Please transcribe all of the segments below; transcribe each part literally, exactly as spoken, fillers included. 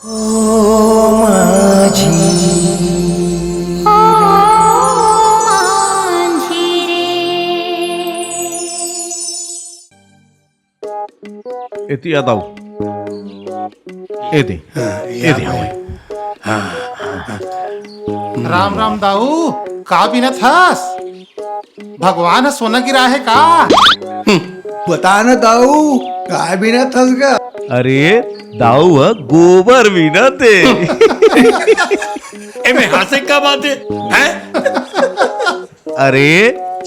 ओ माझी। ओ माझी रे। एती आ दाऊ। ए दे। हाँ, ए दे, हाँ। राम राम दाऊ, का बिनत हस? भगवान ह सोना गिराय हे का? हम्म, बता ना दाऊ, का बिनत हस गा? अरे, दाऊ ह गोबर बिनत हे। एमे हांसे का बात हे, हैं? अरे,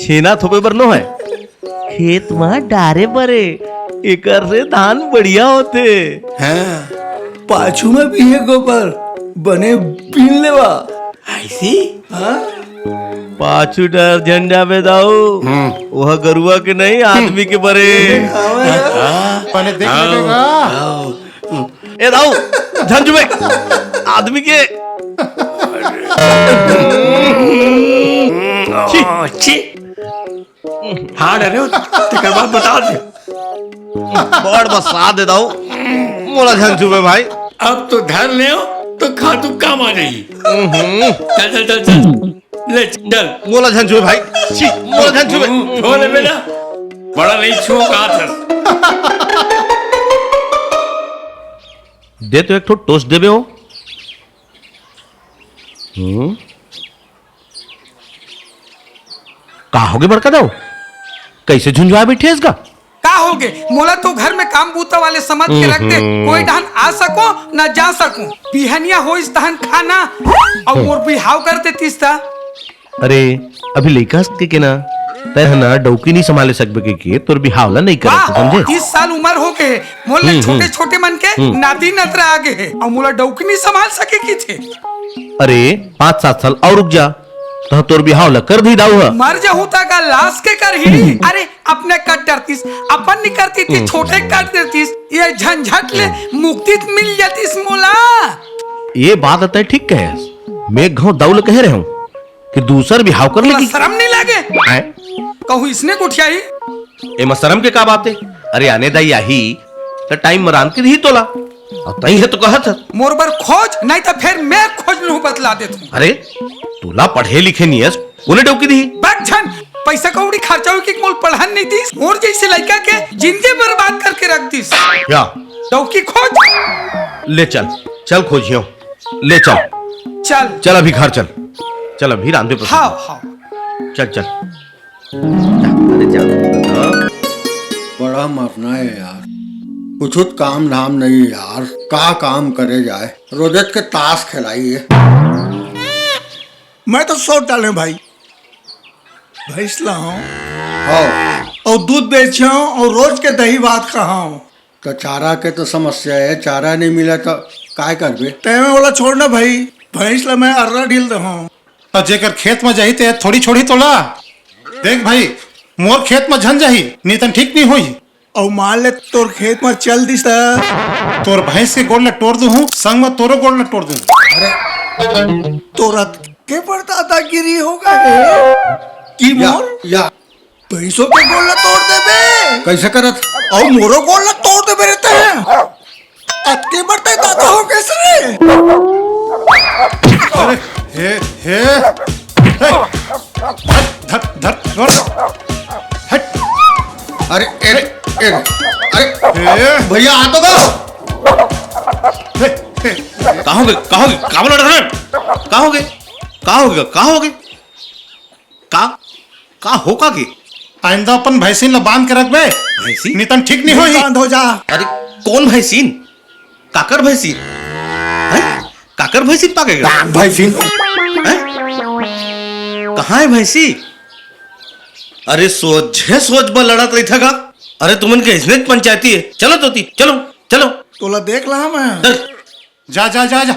छेना थोपे बर नो हे, खेत म डारे बर हे, एकर से धान बढ़िया होथे। हाँ, पाछू म भी हे गोबर, बने बीन लेवा। अइसे? हाँ? पाछू डहर झन जाबे दाऊ, हम्म। ओह गरुवा के नहीं, आदमी के बर हे। हाँ, बने देख लेबे गा। ए दाऊ, झन छूबे, आदमी के। छी। छी। हाँ, डरे हो, तेकर बाद बता दे। बड़ बसा दे दाऊ, मोला झन छूबे भाई। अब तो धर ले हो, तो खातू काम आ जाही। हम्म। चल, चल, चल, चल। ले, चल। मोला झन छूबे भाई। छी, मोला झन छूबे। हम्म, छू ले बेटा। बड़ा नहीं छू कहा था। दे तो एक ठो टोस्ट देबे हो। हम्म। का होगे बड़का दाऊ? कइसे झुंझुआ बइठे हस गा? का होगे? मोला तो घर में काम बूता वाले समझ के रख दे। हम्म। कोई डहन आ सकों, ना जा सकों। बिहनिया होइस तहन खाना, अउ मोर बिहाव कर देतिस त। अरे, अभी लइका हस कहिके ना, तैं ह ना डौकी नइ संभाले सकबे कहिके तोर बिहाव ला नइ करत हंव, समझे? तीस साल उमर होगे हे, मोला हम्म, हम्म। छोटे-छोटे मन के हम्म। नाती नतरा आगे हे, अउ मोला डौकी नइ संभाल सके कहिथे। अरे, पाँच सात साल अउ रुक जा, त तोर बिहाव ला कर दिही दाऊ ह। मर जहूं त का लाश के करही? हम्म। अरे, अपने कट डरतिस, अपन नइ करतिस, हम्म। छोटे कट देतिस, ये झंझट ले हम्म। मुक्ति मिल जातिस मोला। ये बात तैं ठीक कहे हस, मैं घांव दाऊ ला कहे रहेंव कि दूसर बिहाव कर ले। शरम नइ लागे? आय? कहूं इसने गोठियाही? एमा शरम के का बात हे? अरे आने दाई आही, त टाइम म रांध के दिही तोला। अउ तहीं ह तो कहत हस। मोर बर खोज, नहीं त फेर मैं खोज लूं, बतला देत हंव। अरे, तोला पढ़े लिखे नइ अस, कोने डौकी दिही? बक झन, पइसा कौड़ी खर्चा होई कि मोला पढ़न नइ दिस। मोर जइसे लइका के जिंदगी बर्बाद करके रख दिस। या। डौकी खोज। ले चल, चल खोजियो, ले चल। चल। चल अभी घर चल, चल अभी रांधे पर। हाँ, हाँ। चल, चल। जा, अरे जा। बड़ा मरना हे यार, कुछुच काम धाम नइ हे यार, का काम करे जाय, रोजच के तास खेलाई हे। मैं तो सोच डालेंव भाई, भैंस लाहूं। हाँ। अउ दूध बेचहूं अउ रोज के दही भात खाहूं। त चारा के तो समस्या हे, चारा नइ मिले त काय करबे? तैं ओला छोड़ ना भाई, भैंस ला मैं अर्रा ढील देहूं। त जेकर खेत म जाही ते थोड़ी छोड़ही तोला। देख भाई, मोर खेत म झन जाही, नइ तन ठीक नइ होही। अउ मान ले तोर खेत म चल दिस त? तोर भैंस के गोड़ ला टोर दूहूं, संग म तोरो गोड़ ला टोर दूहूं। अरे, तोर अतके बड़ दादागिरी होगे हे कि या, मोर या। भैंसो के गोड़ ला तोर देबे। कइसे करत? अउ मोरो गोड़ ला तोर देबे रे तैं। अतके बड़ तैं दादा होगेस रे। अरे, हे, हे, हे, धर, धर, धर, धर। हट। अरे, ए, ए, अरे, हे। भैया, आ तो गा। हे, हे। का होगे? का होगे? का बोला रहा? का होगे? का होगे? का होगे? का, का होगे? आइंदा अपन भैंसिन ला बांध के रखबे। भैंसिन? नइ तन ठीक नइ होही। बांध हो जा। अरे, कोन भैंसिन? काकर भैंसिन? हैं? काकर भैंसिन पाके गा? भैंसिन। हैं? कहाँ हे भैंसी? अरे, सोझे सोझ बर लड़त रहिथा गा। अरे, तुमन के अइसनेच पंचायती हे। चलो तोती, चलो, चलो। तोला देख ला मैं। चल। जा, जा, जा, जा,